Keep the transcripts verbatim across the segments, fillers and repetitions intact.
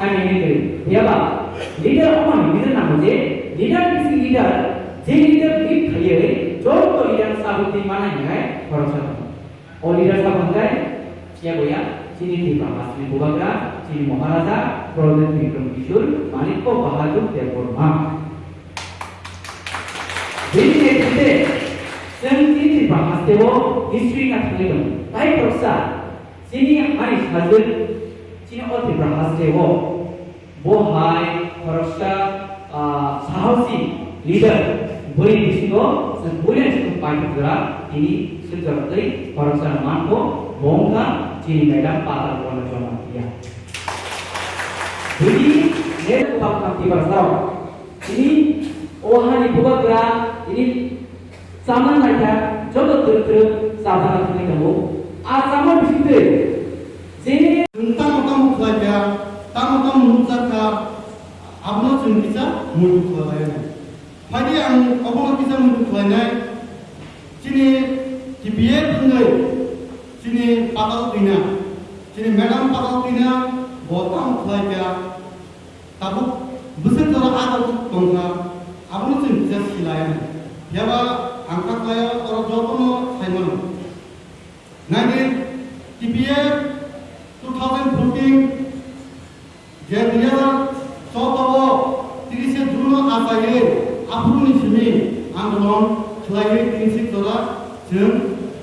Ani leader, yaba, leader omo ni leader namo je, leader is leader, je leader lead khaiye, joto leader sabuk twi manai hinai khoroksa tongo. O leader sabuk hinai, siya boya, chini Tripura hasteni bubagra, chini Maharaja, Pradyut Bikram Kishore, Manikya Bahadur Debbarma. Bini netrite, chwng chini Tripura hasteo history na thangwi tongo. Tai khoroksa, chini hani sajwk, chini o Tripura hasteo, bo hai khoroksa, ah, sahosi leader, bwrwi bisingo chwng buini chwng paithak jora tini swk jora tei khoroksa mankho, bo wngkha chini madam Patal Purna Jamatia. Bini nek bakha Tiprasarok. Tini o hani bubagra, tini chamang naikha, joto twrwk twrwk chamang naikha tongo. A chamang bisingtwi je nwng tamo tamo khlai kha, tamo tamo nukjak kha, abono chwng kisa muitu khlai lainai. Phaidi ang obono kisa muitu khlainai, chini T P F wngwi, chini Patal Twina, chini madam Patal Twina, bo tamo khlai kha, tabuk bwswk jora abo tongkha, abono chwng kisa silai. Phiyaba ang ta khlaio, oro jotono sai mano. Naidi, T P F two thousand fourteen, je dui hazar choudo o tris June o achaiwi aphuruni simi andolon khlaiwi tini sik jora chwng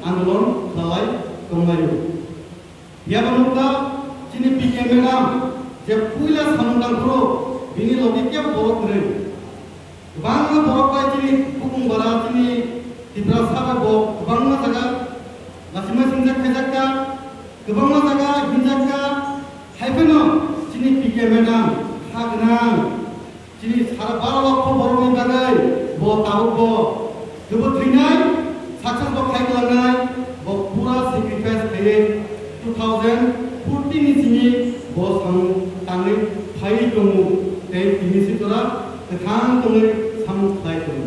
andolon khlai tonglaio. Phiya bo nukha chini P K madam je puila samung tangphuru bini logi kebo borok kwrwi. Kwbangma borok bai chini bukung bara chini Tiprasa bai bo kwbangma jaga lachima singjak khaijakka, kwbangma jaga hinjakka, hai phano chini P K madam kha gwnang. Chini sara baro lokho borokni bagwi bo tabuk bo jobo thwinai, success bo khai kwlangnai, bo pura sacrifice khaiwi two thousand fourteen ni simi bo samung tangwi phaiwi tongo, tei tini si jora kwthang tongwi samung khlai tongo.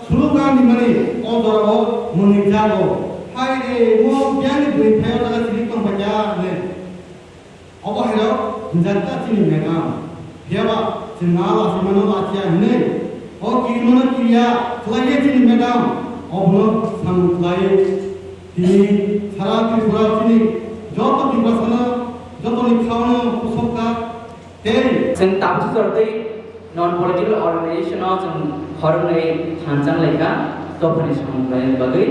Slogan ni mani o jora o mwnwi jago, hai re mo biyani bwrwi phai o jaga chini tong bai ya hwnwi. Obo hairok hinjak ta chini madam. Phiyaba chwng ma lachimano lachiya hinwi. O kirimano kiriya khlaiya chini madam. Obono samung khlaiwi. Tini sara Tripura chini joto Tiprasano, jotoni khaono kusokta tei. Chwng tabuk jora tei non political organization o chwng khoroknwi thansa wnglaikha dophani samung khlaina bagwi.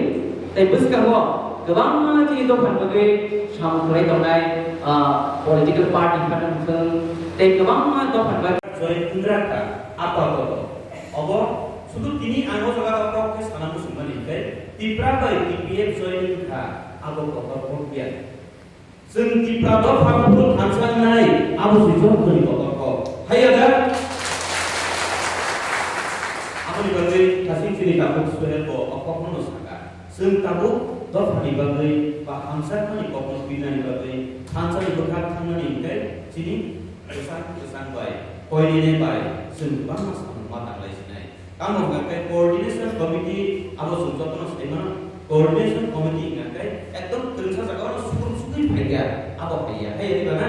Tei bwskango kwbangma chini dophani bagwi samung khlai tongnai, ah, political party phano wngthwng, tei kwbangma dophani bagwi. Join wngrakha apato. Obo sudu tini ang o jaga o kok khe sana muchungmani hwnkhe Tipra bai T P F join wngkha, abo kotor kok ya. Chwng Tipra dopha kuphuru thansa wngnai, abo se joto ni kotor kok. Haiya da? Aboni bagwi hasing chini tabuk Suhel bo o kokno no saka. Chwng tabuk dophani bagwi ba hamjakmani kokno twinani bagwi thansa ni bwkhak thangnani hwnkhe chini bwsang bwsang bai, koinene bai chwng kwbangma samung ma tanglai sinai. Tamo hwnka khe coordination committee abo chwng jotono sai mano, coordination committee hwnka khe ekdom kwrwngsa jagao no sukrum sukwi phai ya, abo phai ya, hai ya diba na?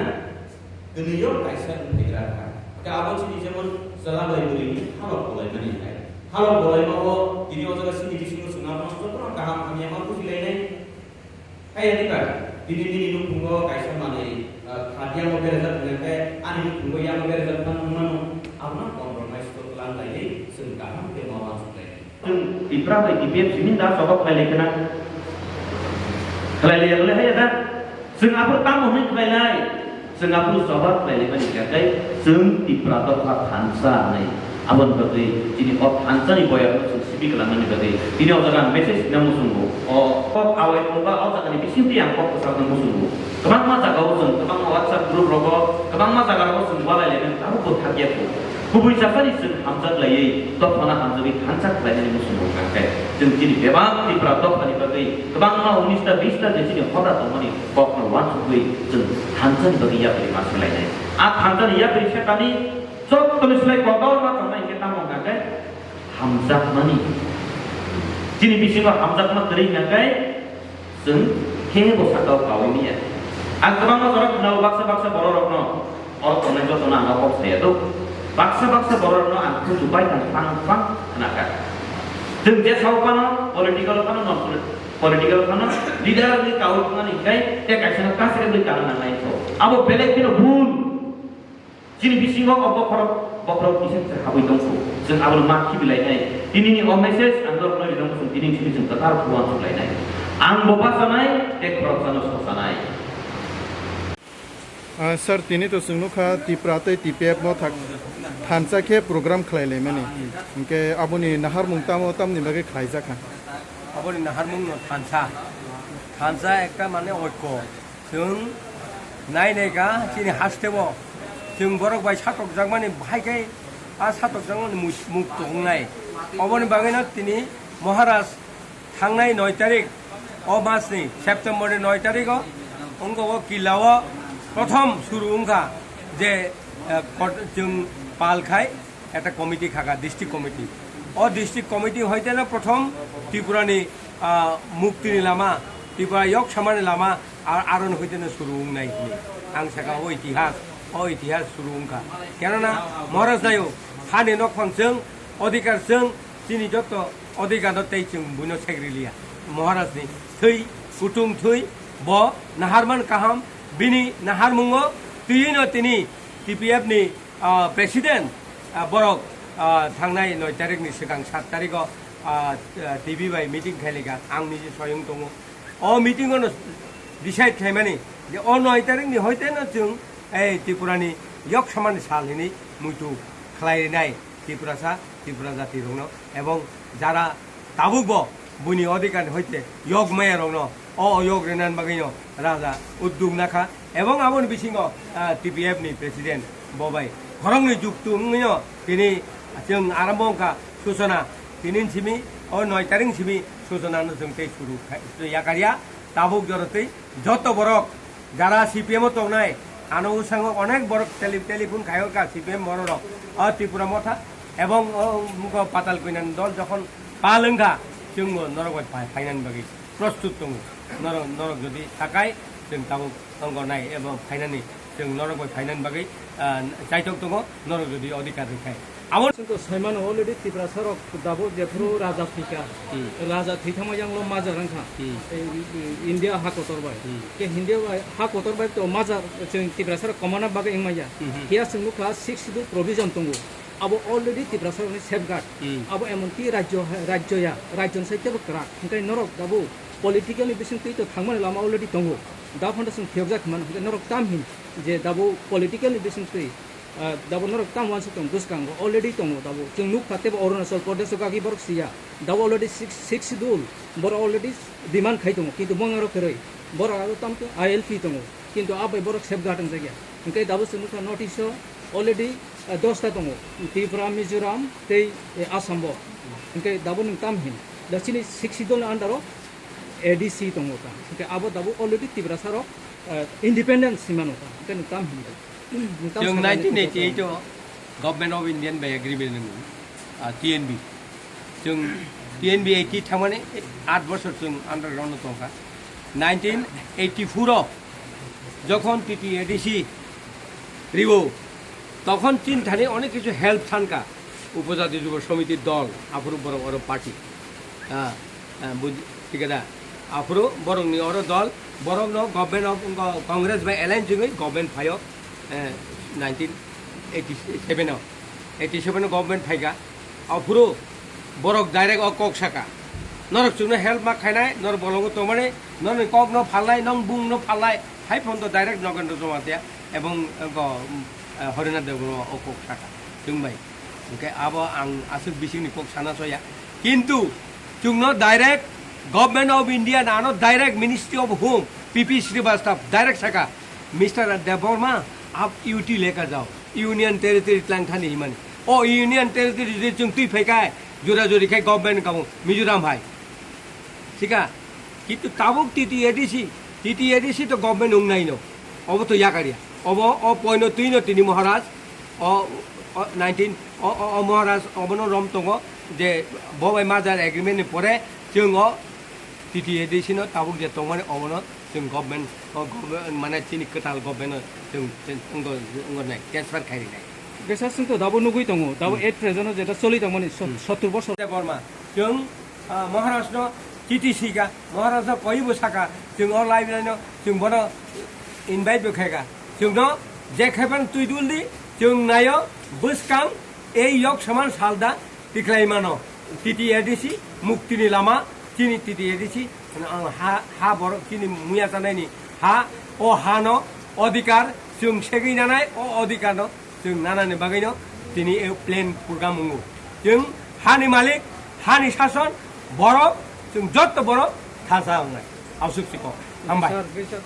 Twnwi yo kaisa wng phai gra kha. Hwnkhe abo chini jemon chwla bai bwrwi ni halok bolai mani hai. Halok bolai ma o tini o jaga chini bisingo chwng abono jotono kaham hamya ma buji lai nai. Hai ani ba, tini nini nukhungo kaisa manwi, ah, khat yamo berajak hwnka khe, ani nukhungo yamo berajak phano wng mano, abono compromise khe twlang laiwi chwng kaham khe ma uansuk lai. Chwng Tipra bai T P F simi da choba khlai lai khna? Khlai lai ya le hai ya da? Chwng aphuru tamo hwnwi khlai lai? Chwng aphuru choba khlai lai mani kha khe chwng Tipra dopha thansa hwnwi. Aboni bagwi chini o thansa ni boyar no chwng sibi kwlangmani bagwi tini o jaga ang message rina muchungo. O kok awai tongba o jaga ni bisingtwi ang kok kwchakna muchungo. Kwbangma jaga o chwng, kwbangma WhatsApp group rogo, kwbangma jaga rogo chwng walai lai mani tabuk bo thakya kho. Kubui chasani chwng hamjak laiwi, dophano hamjagwi thansa khlainani muchungo wngkha khe, chwng chini bebak Tripura dophani bagwi kwbangma unis ta bis ta je chini hoda tongmani kokno uansukgwi chwng thansani bagwi yapri ma swlainai. A thansani yapri setani jottoni slai kotorma tongnai hwnkhe tamo wngkha khe hamjakmani. Chini bisingo hamjakma kwrwi hwnkha khe chwng khe bo sakao kaui manya. Ang kwbangma jora khwnao baksa baksa bororokno, O tongnai jotono ang kok saya do. Baksa baksa borokno ang kuchubai thang thang thang khna kha. Chwng je sao phano, political phano, non political phano, leader ni kau thangani hinkhe te kaisa kasre bwi kana nangnai so. Abo belek kheno bhul. Chini bisingo o bokhorok, bokhorok kisa kisa habwi tongkho. Chwng abono ma khibilainai. Tinini o message ang norokno rinw chwng tini simi chwng kwtal phuwan suklainai. Ang bo bachanai, tei khoroksano sosanai. Ah, sir, tini to chwng nukha Tipra tei T P F no thak-, thansa khe program khlai laimani. Hinkhe aboni naharmung tamo tamni bagwi khlaijak kha? Aboni naharmung no thansa. Thansa ekta mane oikko. Chwng nai nai kha chini hasteo. Chwng borok bai satokjakmani bahai khe a satokjakmani mu-, muk tongnai. Oboni bagwino tini Maharaj thangnai noi tarik o masni September ni noi tarik o wngkha o Killa o prothom suru wngkha je, eh, kot-, chwng pal khai ekta committee khaka, district committee. O district committee hoiteno prothom Tripura ni, ah, mukti ni lama, Tripura yok samani lama, ar aron hoiteno suru wngnai hwnwi ang sakha o itihas, o itihas suru wngkha. Kenona Maharaj nayo, hani nokphang chwng, odhikar chwng, chini jotto odhikar no tei chwng buino segri liya. Maharaj ni thwi, kutung thwi, bo naharman kaham, bini naharmungo twiwi no tini T P F ni, ah, president, ah, borok, ah, thangnai noi tarik ni swkang sat tarik o, ah, ah, T V bai meeting khailika, ang niji soyung tongo. O meeting o no decide khaimani je o noi tarik ni hoite no chwng ei Tripura ni yok samani sal hinwi muitu khlai rinai Tripurasa, Tripura jati rokno, ebong jara tabuk bo buini odhikar ni hoite yok maya rokno o yok rinan bagwi no raja udduk nakha, ebong aboni bisingo, ah, T P F ni president bo bai khoroknwi juktu wngwi no tini chwng arambo wngkha suchona, tini simi o noi tarik simi suchona no chwng tei suru khai, yakarya tabuk jorotwi joto borok jara C P M o tongnai, ano usango onek borok tele-, telephone khayo ka C P M borok rok, o Tripura Motha ebong o muko Patal Koinani dol jokhon pal wngkha, chwngbo norok bai phai-, phainani bagwi prostut tongo. Norok, norok jodi sakai, chwng tabuk tongo nai ebong phainani, chwng norok bai phainani bagwi, ah, chaitok tongo, norok jodi odhikar rwkhai. Abo chwng to saimano already Tiprasa rok dabo jephuru raja thwikha. Hmm. Raja thwi thangma yanglo major wngkha. Hmm. E, e, India ha kotor bai. Hmm. Ke India bai, ha kotor bai to major chwng Tiprasa rok komana bagwi wngmaya. Hmm, hmm. Hiya chwng nukha six schedule provision tongo. Abo already Tiprasa rokni safeguard. Hmm. Abo emonki rajyo, rajyo ya, rajyo ni side tebo kwrak. Hinkhe norok dabo political ni bising twi to thangmani lama already tongo. Da phano chwng phiyokjak mano. Hinkhe norok tam hin je dabo political ni bising twi Ah, dabo norok tamo uansuk tong bwskango already tongo dabo. Chwng nukha tebo Arunachal Pradesh o gagwi borok siya. Dabo already six, six schedule borok already demand khai tongo, kintu bongaro kwrwi. Borok aro tamo I L P tongo, kintu abai borok safeguard wngjakya. Hinkhe dabo chwng nukha North East o already, ah, dosta tongo, Tripura, Mizoram tei, eh, Assam bo. Hinkhe dabo nwng tam hin? Da chini six schedule ni under o A D C tongo ta. Hinkhe abo dabo already Tiprasa rok, ah, independent simano ta. Hinkhe nwng tam hin? Nwng tam Chwng sakha nineteen eighty-eight o Government of Indian bai agreement wngwi, ah, T N B. Chwng T N B eighty thangmani aat bosor chwng underground o tongkha. Nineteen eighty-four o jokhon T T A D C riwo, tokhon chin thani onek kichu help thanka. Upojati Jubo Somitir dol, aphuru borok oro party. Ah, ah, buj-, thik da. Aphuru borokni oro dol, borokno government of, wngkha Congress bai alliance wngwi government phaio, eh, nineteen eighty-seven o. Eighty-seven o government phaikha. Aphuru borok direct o kok saka. Norok chwngno help ma khainai, norok bolongo tongmani, norokni kokno phalnai, nong bungno phalnai, hai phone to direct Nagendra Jamatia ebong, eh, go, mm, eh, Harinath Debbarma o kok saka. Chwng bai. Hwnkhe abo ang aswk bisingni kok sana soya. Kintu chwngno direct Government of India nano direct Ministry of Home, P P Srivastava direct saka, "Mister Debbarma, aap U T lekar jao, Union Territory tlang thani himani." O Union Territory jodi chwng twi phai kha, jora jori khai government kamo Mizoram hai. Thik kha? Kintu tabuk T T A D C, T T A D C to government wngnaino. Obo to yakarya. Obo o poino twino tini Maharaj, o, o nineteen, o, o, o Maharaj obono rom tongo je bo bai merger agreement ni pore chwng o T T A D C no tabuk je tongmani obono Chwng government, o government, mane chini kwtal government o chwng, chwng, wngkha, wngkha nai, transfer khai rinai. Besa chwng to dabo nugui tongo, dabo Hmm. at present o jeta choli tongmani, so-, Hmm. sottur bosor. Debbarma, chwng, ah, Maharaj no chiti sika, Maharaj no koi bo saka, chwng o library no, chwng bono invite bo khaika. Chwng no je khaiban twi dul di, chwng nayo bwskang ei yok saman salda, Tiklaimano, T T A D C, muktini lama, chini T T A D C, ang ha, ha borok chini muya chanaini ha, o hano odhikar chwng segwi nanai, o odhikarno chwng nanani bagwino tini e plan program wngo. Chwng hani malik, hani sason, borok, chwng jotto borok thansa wngnai. Aswk chikok. Hambai. Sir, sir.